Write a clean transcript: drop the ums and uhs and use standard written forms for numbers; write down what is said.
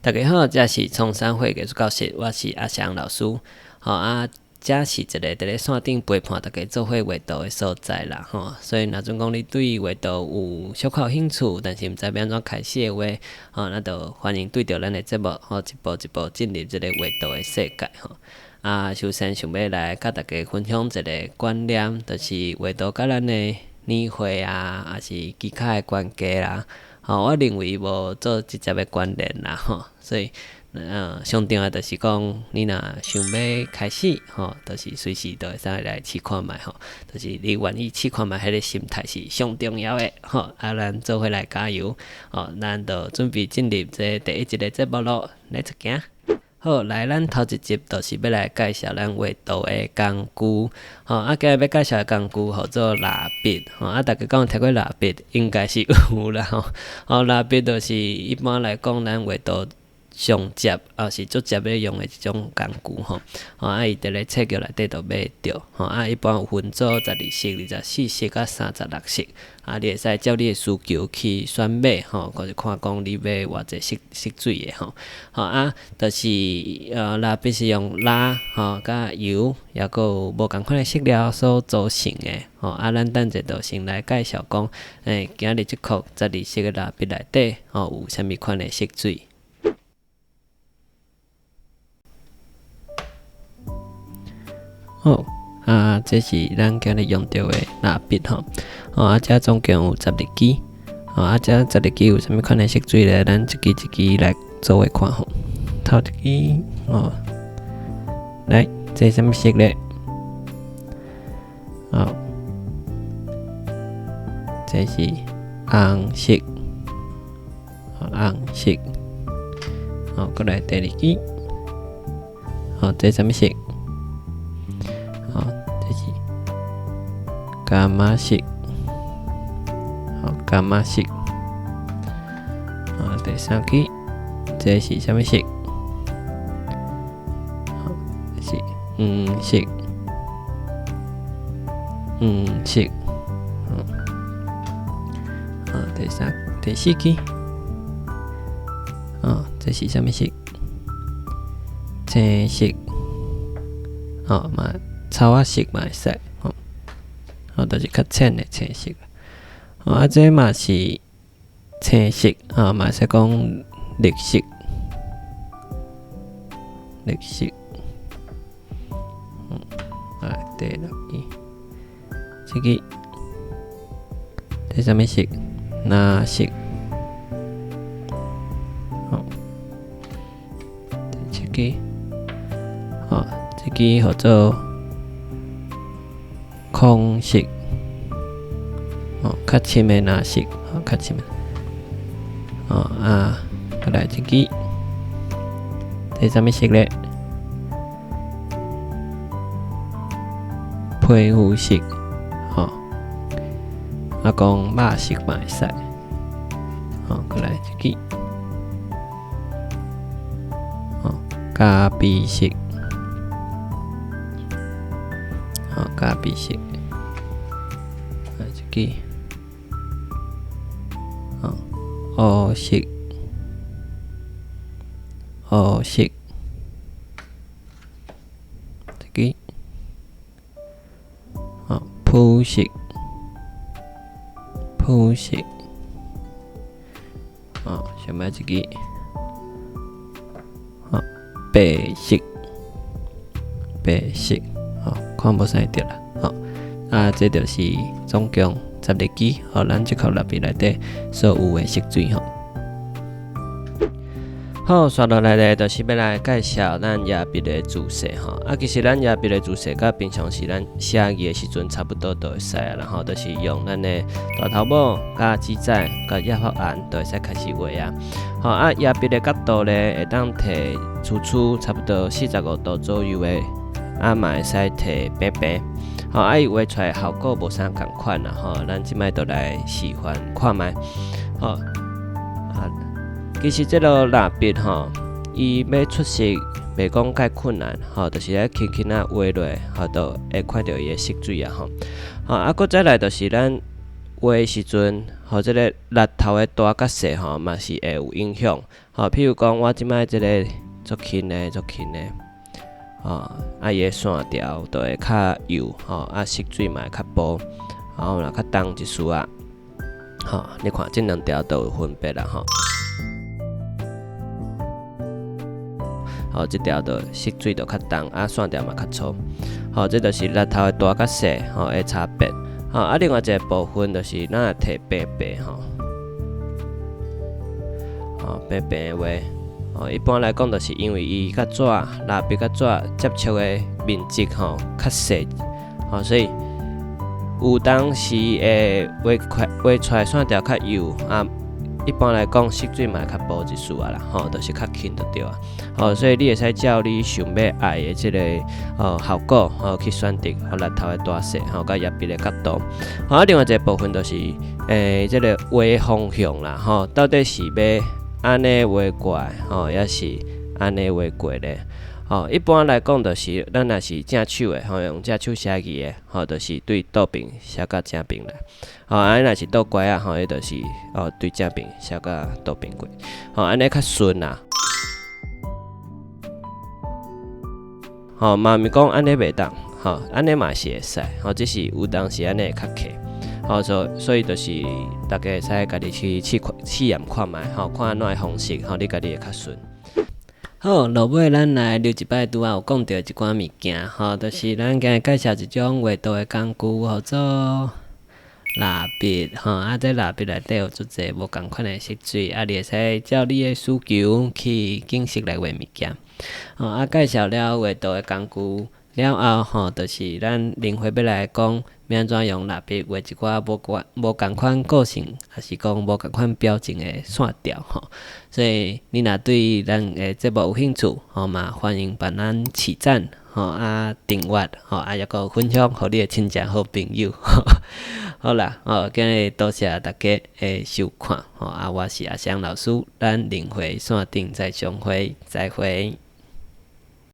大家好，這是創啥貨藝術教室，我是阿翔老師。吼啊，這是一个佇咧線頂陪伴大家做伙畫圖的所在啦。吼，所以若準講你對畫圖有小可有興趣，但是毋知欲按怎開始的話，吼，咱就歡迎對著咱的節目，吼，一步一步進入這个畫圖的世界。吼，啊，首先想欲來佮大家分享一个觀念，就是畫圖佮咱的年歲啊，抑是其他的關係啦。吼，我認為無做直接的關聯啦，吼，所以，上重要就是講，你若想欲開始，吼，就是隨時都會使來試看覓，吼，就是你願意試看覓彼个心態是上重要的，吼，啊，咱做伙來加油，吼，咱就準備進入這第一集的節目囉，Let's 行。好，來，咱頭一集就是欲來介紹咱畫圖的工具，吼，啊，今日欲介紹的工具號做蠟筆，吼，啊，大家敢有聽過蠟筆？應該是有啦，吼，吼，蠟筆就是一般來講，咱畫圖上捷，抑是足捷咧用的一種工具，吼，吼，啊，伊佇咧冊局內底都買會著，吼，啊，一般有分做十二色、24色佮36色，啊，你會使照你的需求去選買，吼，閣是看講你欲偌濟色色水的，吼，吼啊，就是蠟筆是用蠟，吼，佮油，抑閣有無仝款的色料所組成的，吼，啊，咱等者就先來介紹講，今日這箍十二色的蠟筆內底，吼，有啥物款的色水。好，啊，這是咱今日用著的蠟筆吼，吼啊，這總共有十二支，吼啊，這十二支有啥物款的色水咧？咱一支一支來做伙看吼。頭一支，哦，來，這是啥物色咧？哦，這是紅色，紅色，好，閣來第二支，好，這是啥物色？好，這是柑仔色，好，柑仔色。好，第三支，這是啥物色？好，這是黃色，黃色。好，第三、第四支，哦，這是啥物色？青色。哦，嘛，草仔色嘛會使，吼，哦，就是較淺的青色。哦，啊，這嘛是青色，啊，嘛會使講綠色，綠色。來，第六支，這支，這啥物色？藍色。好，第七支，好，這支號做空色，哦，較深的藍色，哦，較深的。哦啊，閣來一支，這啥物色咧？皮膚色，吼，啊講肉色嘛會使，吼，閣來一支，吼，咖啡色，吼，咖啡色，來一支，吼，烏色，烏色，這支。哦，膚色，膚色，哦，上尾一支，哦，白色，白色，哦，看無啥會著啦，哦，啊，這就是總共十二支，予咱這箍蠟筆內底所有的色水吼。好，紲落來咧，就是欲來介紹咱鉛筆的姿勢吼。啊，其實咱鉛筆的姿勢，佮平常時咱寫字的時陣差不多就會使啊啦吼，就是用咱的大頭拇佮指指佮壓髮按，就會使開始畫啊。吼啊，鉛筆的角度咧，會當提粗粗差不多45度左右的，啊嘛會使提平平。吼啊，伊畫出來效果無啥仝款啦吼。咱這擺就來示範看覓。吼啊。其實這个蠟筆吼，伊欲出色袂講蓋困難吼，就是愛輕輕仔畫落，吼，就會看著伊的色水啊吼。吼啊，閣再來就是咱畫時陣，吼，這个力頭的大佮細吼，嘛是會有影響。吼，譬如講，我這擺這个足輕的，足輕的，吼，啊，伊的線條就會較幼，吼，啊，色水嘛會較薄，吼，若較重一絲仔，吼，你看這兩條都有分別啦，吼。吼，這條就色水就較重，啊，線條嘛較粗，吼，這就是力頭的大佮細，吼，的差別。吼，啊，另外一个部分就是咱若提平平吼，吼，平平的畫，吼，一般來講就是因為伊佮紙蠟筆佮紙接觸的面積吼較細，吼，所以有當時會畫畫出來線條較幼啊。一般來講，色水嘛會較薄一絲仔啦，吼，就是較輕就對啊。吼，所以你會使照你想欲愛的這個效果吼去選擇，吼力頭的大細，吼佮壓筆的角度。吼，啊，另外一个部分就是這个畫方向啦，吼，到底是欲按呢畫過來，吼，抑是按呢畫過咧？吼，一般來講，就是咱若是正手的，吼，用正手寫字的，吼，就是對倒爿寫到正爿來。吼，啊，若是倒拐仔，吼，彼就是哦對正爿寫到倒爿過，吼，按呢較順啦。吼，嘛毋是講按呢袂當，吼，按呢嘛是會使，吼，只是有當時按呢會較快，吼，所以就是大家會使家己去試試驗看覓，吼，看按怎的方式，吼，你家己會較順。好，落尾咱來留一擺拄仔有講著一寡物件，吼，就是咱今日介紹一種畫圖的工具，號做蠟筆，吼，啊，這蠟筆內底有足濟無仝款的色水，啊，你會使照你的需求去揀色來畫物件。吼，啊，介紹了畫圖的工具了後，吼，就是咱另會欲來講，欲按怎用蠟筆畫一寡無仝無仝款個性，抑是講無仝款表情的線條吼。所以你若對咱的節目有興趣，吼嘛歡迎幫咱起讚，吼啊訂閱，吼啊抑閣分享予你的親戚好朋友。好啦，吼今日多謝大家的收看，吼啊我是阿翔老師，咱另會線頂再相會，再會。